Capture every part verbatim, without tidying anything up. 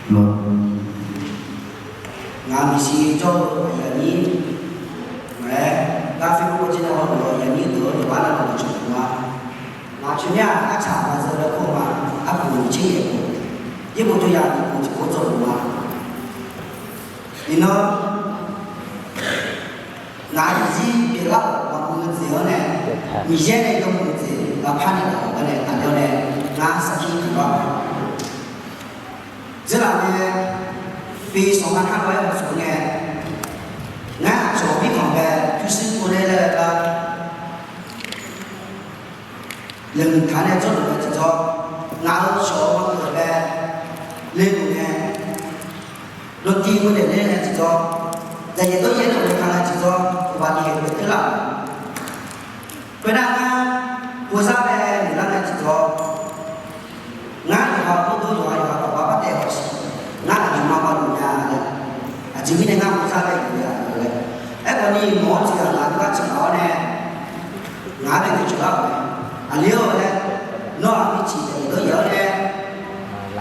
Ngaq-euq maeqshi jawr-eu aqyuif aqnyir, ngaq-aer gar fir khoerjeq nae hawluf-eu aqyuif aqnyir deuq-anr yawqghaq navluf-eu cawq ma. Ngaq-euq tsawrmyanr-aq, artsaq maqzeu laer kur ma. Arkuq nyiq tser yaeq khof, yaerbof jawr yaq nyiq khof tiq khof dzawgeuf ma. Iqnan ngaq-euq tiqzir pyeuflar-euq maqmuiq-eu jeq-anr nae, Miqyaer nae yawmuiq-eu jeq lavpar naeqlaf-euq gar nae tafler-awr nae, ngar sarkir tiqpar-a. Dzeurlaf nae, bi sanqpaq kar-aer hawsmq ngae, ngar aqcawq mirkhanq bae pyurshuir povler laer gar leqmiq taq nae jawrluf mae tiqjawr, ngaq-euq shawq-eu maqkeuv bae leluf ngae, lawqdiq meuq daefler nae tiqjawr, zaqyaef dawryaef nae maqka nae tiqjawr, uqbaq tiqhaeq pyeuf lar-euq. Khoernar ngar, bozar bae noeqlar nae tiqjawr, ngar yawqha bawrdo yawqha yawqha bawqba bartaef hawshiq, ngar aqduimaf maqluf nya laer, aqjeq mirnae ngar bozar bae noeq-a laer. Aerkhawf ni mawq-awr tiqghaq ngaq-anr gar tiqghaq-awr nae, ngaq-anr bae noeqcawq lar-euq mae. Aqli-awr laer, nawr-aq mirciq daef-iq dawryaef-awr nae,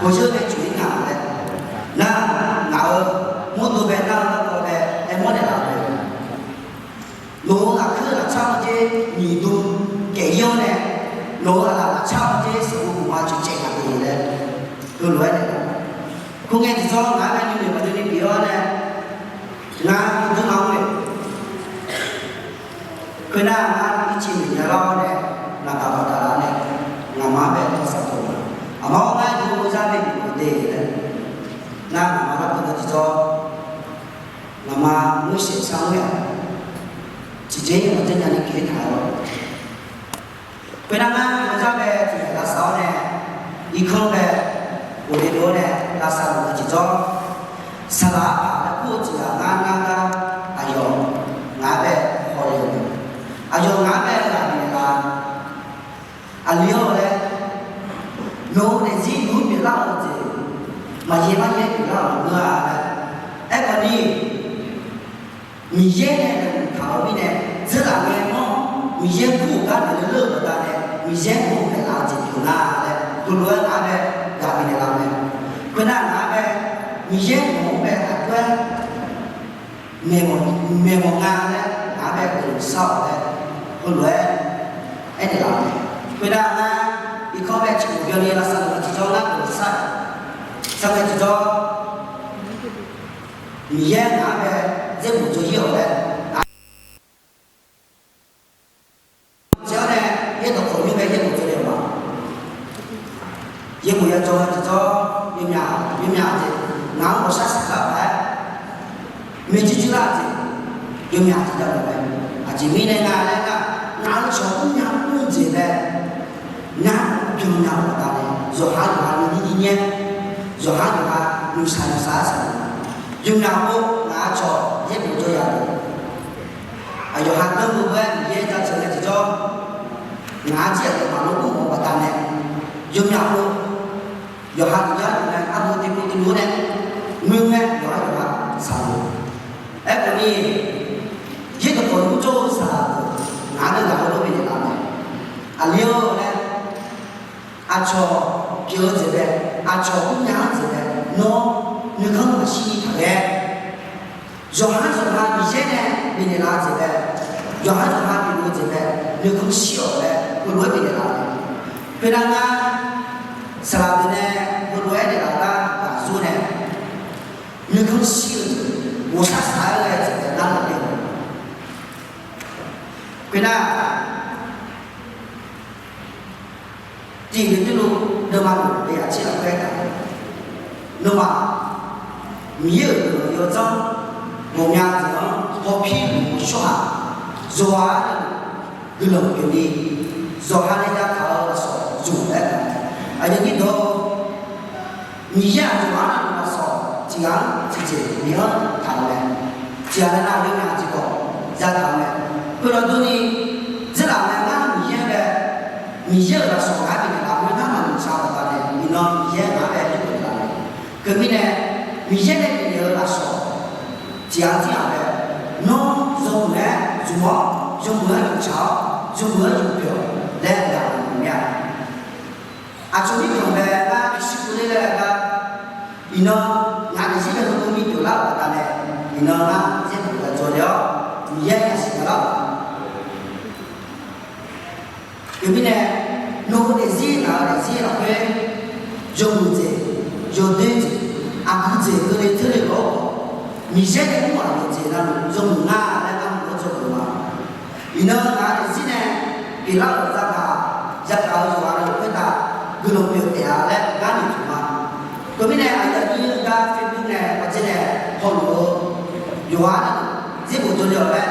bawzeur bae tsoeq-ir nga laer, nar, ngaq-euq mawrdo bae nar-eu garkawv bae aermawr naeqlaf-eu mae. Nawq-euq lafkhoer laftsar-eu jeq nyiq dm kaef-ir-awr nae, nawq-euq aqlaf laftsar-eu jeq sanqbof bof ma coeqcaev ghaq de laer, heulof-aer naeq-a. Khoerngae tiqjawr ngaq-anr bae nuinoeq maqdui ni pyeuf-awr nae, ngar yawdui ma mr-eu Khoernar, ngar ircif noeq nya lar-awr nae, naqtaf baqdanae, ngaqma-anr bae tawsaq tawq-a. Aqma-awr ngar yawzar bae bif-eu de laer, nar ngaqma larkeuv-eu tiqjawr, ngaqma muir saeq sar mr-aq, tiqjeq-ir maqjanr nya ni keq taq-awr Khoernar ngar yawzar bae tiqghaq lavsav-awr nae, irkanr bae ghofle dov-awr nae lavsav luf-eu tiqjawr, saqlaq arpaq laer kur-eu tiqghaq ngar nar gar, aqyawf ngaq-anr bae hawle-eu mae. Aqyawf ngaq-anr bae ghaq bifnaeq laf-a. Aqli-awr laer, nawq-euq daefzir nymr pyeuflar-eu jeq, maqyaer maryaer pyeuflar-euq ngeur-a laer. Aerkhawf ni, Miqyaer nae laeqhmq taq-eu mirnae, dzeurlaf ngae mawr, Miqyaer gur-euq gar naeq-eu leur-euq baqdanae, Miqyaer nawq-anr bae laf-eu jeq pyeuf nga laer, heulof-aer ngaq-anr bae ghaq bifnaeq laf-eu mae. Khoernar ngaq-anr bae, Miqyaer nawq-anr bae aqjox-aer maeqmawf nga laer ngaq-anr bae guiqlanq shar-awq laer, heulof-aer aernaeq laf-eu mae. Khoernar ngar irkanr bae tiq ghaq byanni lavsav luf-eu tiqjawr ngar guiqlanq shar-awq. Sar ngae tiqjawr, Miqyaer ngaq-anr bae dzer bof dzaw-ir-awq laer, ngaq-anr bae dzer-awr nae, yaerdawq khawqnymr bae yaerbof dzaw naeq-euq ma. Yaerbof ya dzaw-eu tiqjawr, yawmyaq yawmyaq jeq, ngaq-anr ghawqshar shaq lar paq-aer, maeq jirjir lar jeq, yawmyaq jeq jav-eu mae. Aqjeq mirnae nga laer nar, ngaq-euq cawq mrnya mr-eu jeq bae, ngar byannya-eu baqdanae, yawqha yawqha nuinir nir nyaer, yawqha yawqha nuisaq nuisaq-aer saqlaq, yawmyaq pov ngaq-euq cawq yaerbof dzaw ya-eu Aqyawf ha dawrluf-aer Miqyaer jaceuq nae tiqjawr, ngaq-anr jir aqyawfmaf lor mr-eu baqdanae, yawmyaq pov, yawqha uqyar yawq nae arhu tiqpov tiqluf-aer nae, muir-aer yawqha yawqha saqlaq. Aerkhawf ni, yaerdawq khawqnymr jawr-eu saqlaq deuq ngaq-anr deuq ghaq-eu lof bifnaeq laf mae. Aqli-eu laer, aqcawq pyeuf-eu jeq bae, aqcawq mrnya-eu jeq bae, nawr nuikhanr maqshir ni taqghae. Yawqha yawqha Miqyaer nae bifnaeq laf-eu jeq bae, yawqha yawqha bifluf-eu jeq bae, nuikhanr shir-awq laer heulof-aer bifnaeq laf-eu mae. Khoernar ngar, saqlaq deuq nae heulof-aer naeqlaf gar ghaqzur nae, nuikhanr shir-eu jeq, ghawqshaq shaq-aer ghae-eu jeq bae nar laf le-eu. Khoernar, tiq deuq dui luf, deuvma deuq-aq yaqtir lafkhoer aertaq-eu, nawmaf Miqyaer-euq guiqlanq yawdzanr ghawqmya deuq-anr hawpir luf-eu tsawrhaq, yawqha-anr guiqlanq pyeufni, yawqha nae yataq-eu lafsawq zmq-eu laer aertaq-eu. Aqyuif aqnyir dawq-eu, Miqyaer-aq yawqha-anr navluf lafsawq tiq ghaq-anr tiqjeq Miqyaer-anr taq-euq mae. Tiq ghaq nae nav-eu yawmyaq tiqkawv zataq-eu mae. Khoerlof durni, dzeurlaf nae ngar Miqyaer bae, Miqyaer-euq lafsawq ngaq-anr bifnaeq laf-eu ngar maqnoeq tsaq-eu baqdanae, iqnan Miqyaer ngaq-anr bae yurgeuf laf-eu. Khoermirnae, Miqyaer nae bifnaeq-eu lafsawq tiq ghaq-anr tir ghaq bae, nawr yawmuiq-aer zmq-awr, yawmuiq-aer noeqtsaq-awr, yawmuiq-aer yawpyawq laer ghaq-euq maqngeur-a. Aqcawq mirkhanq bae nar, shirkeuv ler laer gar, Iqnan ngaq daefzir nae heulof-aer bi pyeuflar-euq baqdanae, iqnan ngar yaerbof ya dzaw le-awr, Miqyaer yasiq ya lar-euq ma. Teumirnae, nawq-eu daefzir ngaq-eu daefzir lafkhoer, yawmuiq jeq, yawdoer jeq, aqgeu jeq keuvle teurle-eu gawr-awr, Miqyaer nae mr-aq yawqjeq navluf yawmuiq nga laer ngar heulof-aer dzawgeuf ma. Iqnan ngaq-eu daefzir nae pyeuflar-euq zagaq, yagaq-eu yawqghaq navluf khoertav guiqlanq pyeuf taef-a laer ngar noeqtmq ma. Teumirnae aqyuif aqnyir-eu gar Facebook nae aqjeq nae hawluf-eu yawqghaq navluf yaerbof dzaw le-awq laer